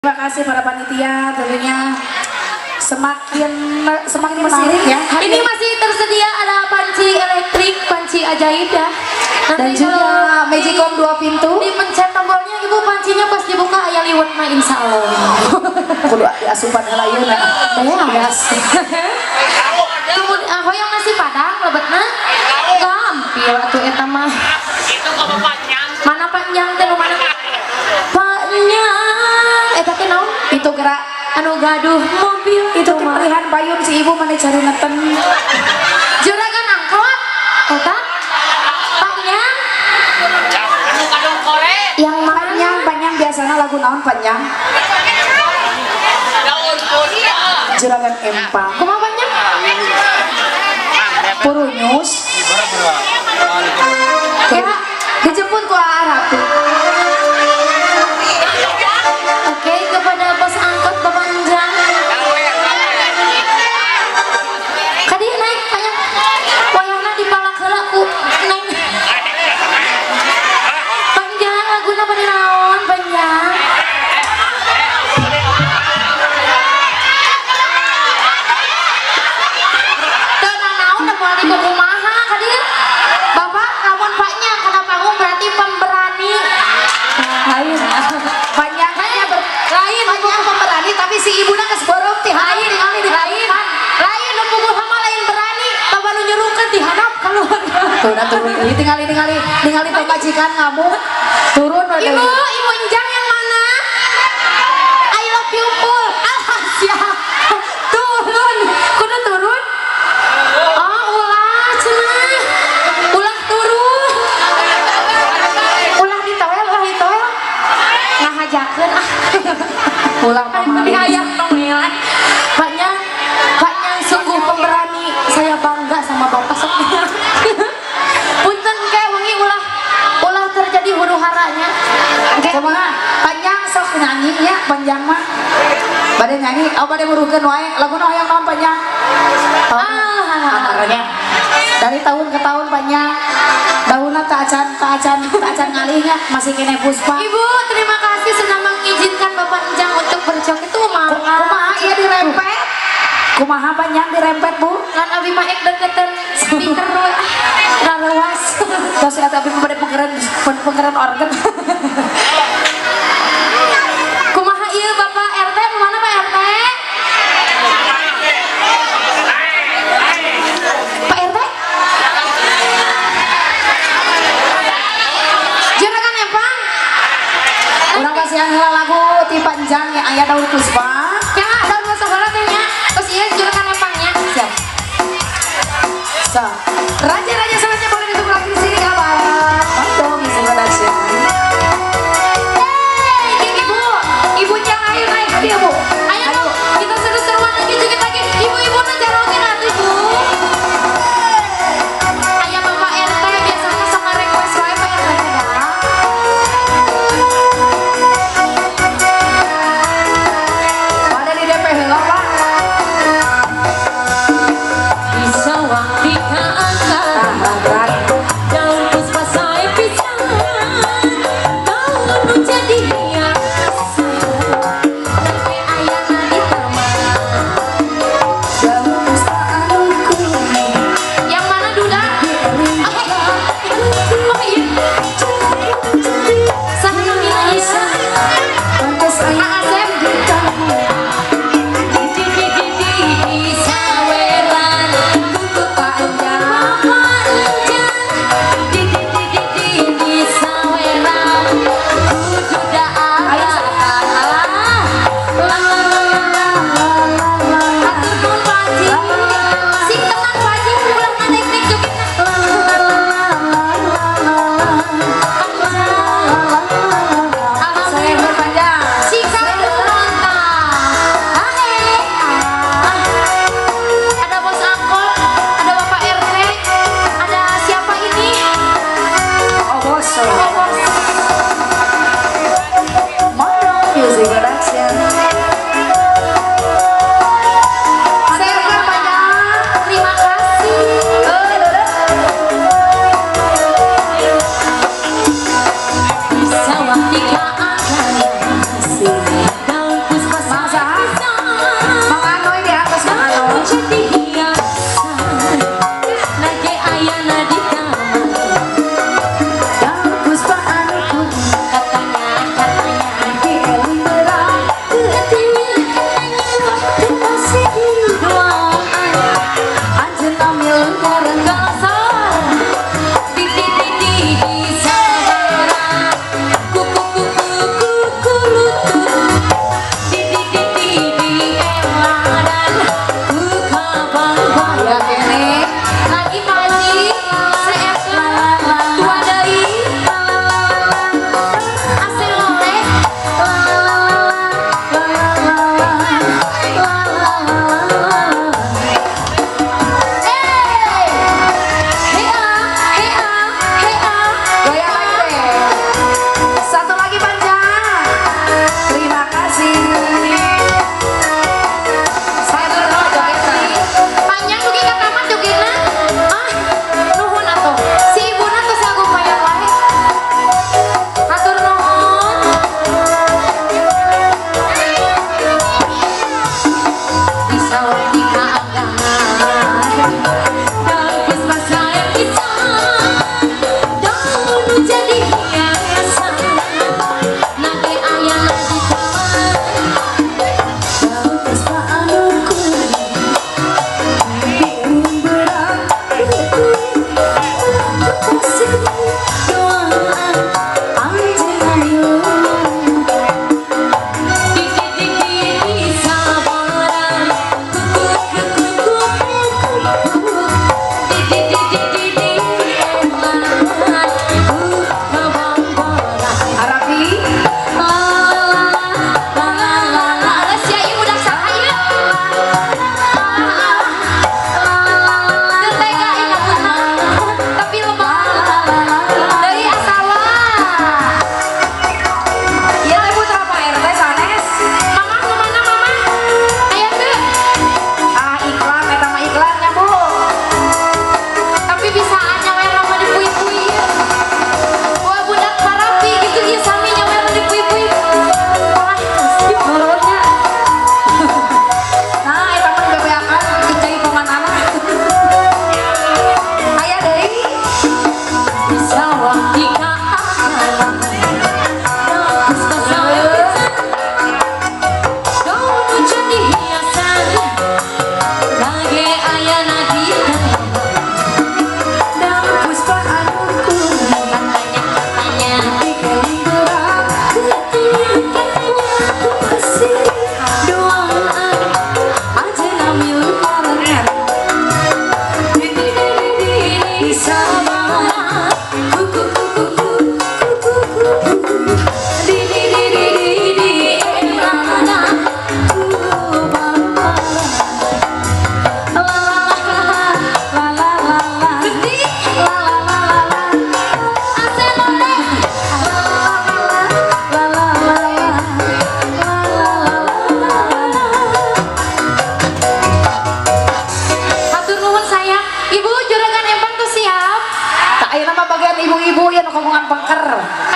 Terima kasih para panitia, tentunya semakin semakin menarik ya. Ini masih tersedia ada panci elektrik, panci ajaib ya. Nanti Dan juga kalau Magicom 2 pintu. Dipencet tombolnya, ibu, pancinya pas dibuka aya liwet mah, insya Allah. Kudu asupan heula ieu na. Ya. Yes. Kemudian hoyong nasi padang lebetna? Gampil atuh eta mah. Mana panjang teh, nu mana? Panjang eta teh naon? Itu gerak Anu gaduh mobil. Itu teh merihan payun si ibu mana cari neten. Juragan angkot eta panjang yang mana? Panjang, panjang biasanya lagu naon, panjang? Juragan Empang. Kumaha panjang? Purunyus. Ya. Dijemput ku Arapi. Oke, kepada bos angkot Bapak Enjang. Kadi naik panjang. Wayahna dipalak heula ku neng. Panjang laguna bade naon panjang? Teu naon da moal dikukumaha kadi. Bapak lamun paknya kana panggung berarti pemberani. Lain. Panjang hanya ber Lain. Panjang pemberani, tapi si ibuna geus beureum ti hareup Lain. Tingali di Lain, lain, nu pukul mah lain berani, tambah nu nyuruhkeun ti handap keluar. Tuh, nah, turun deui, tingali tingali tingali pamajikan ngamuk. Turun we Ibu, deui. Ibu Enjang yang mana? I love you full. Ah, siap. Turun. Kudu turun. Oh, ulah cenah. Ulah turun. Ulah ditoel, ulah ditoel. Ngahajakeun ah. Ulah mama. Ini ayam tongel. Paknya, Paknya sungguh pemberani. Saya bangga sama bapak sok. Punten ke wengi ulah ulah terjadi huru haranya. Oke. Kumaha? Panjang sok nyanyi nya, panjang mah. Bade nyanyi, oh bade muruhkeun wae. Laguna hoyong naon, panjang? Ah, Amarnya. Dari tahun ke tahun panjang. Daunna tak acan tak acan tak acan ngalihnya, masih kene puspa. Ibu, terima kasih sudah mengizinkan Bapak Enjang untuk berjoget itu, mangga. Kumaha ieu dirempet? Kumaha panjang dirempet, Bu? Ngan abi mah ek deketan speaker we ah, rarawas. Tos eta abi mah bade pengeren pengeren organ. Kumaha ieu Bapak RT, mana Pak RT? Pak RT? Juragan Empang. Urang kasihan heula lagu ti panjang ya, aya daun puspa. Ya, daun masuk heula teh nya. Terus ieu juragan Empangnya. Siap. So, raja-raja selanjutnya boleh ditunggu lagi di sini kawan. Monggo Music Production. Hey, Ibu, ibu yang ayo naik ke dia, Bu. Ayo dong, kita seru-seruan lagi, joget lagi. Ibu-ibu na jarokin atuh, Ibu. Aya Bapak RT biasanya sok request wae Pak RT teh dah. Pada di DP heula, Pak. Di sawah di Joker.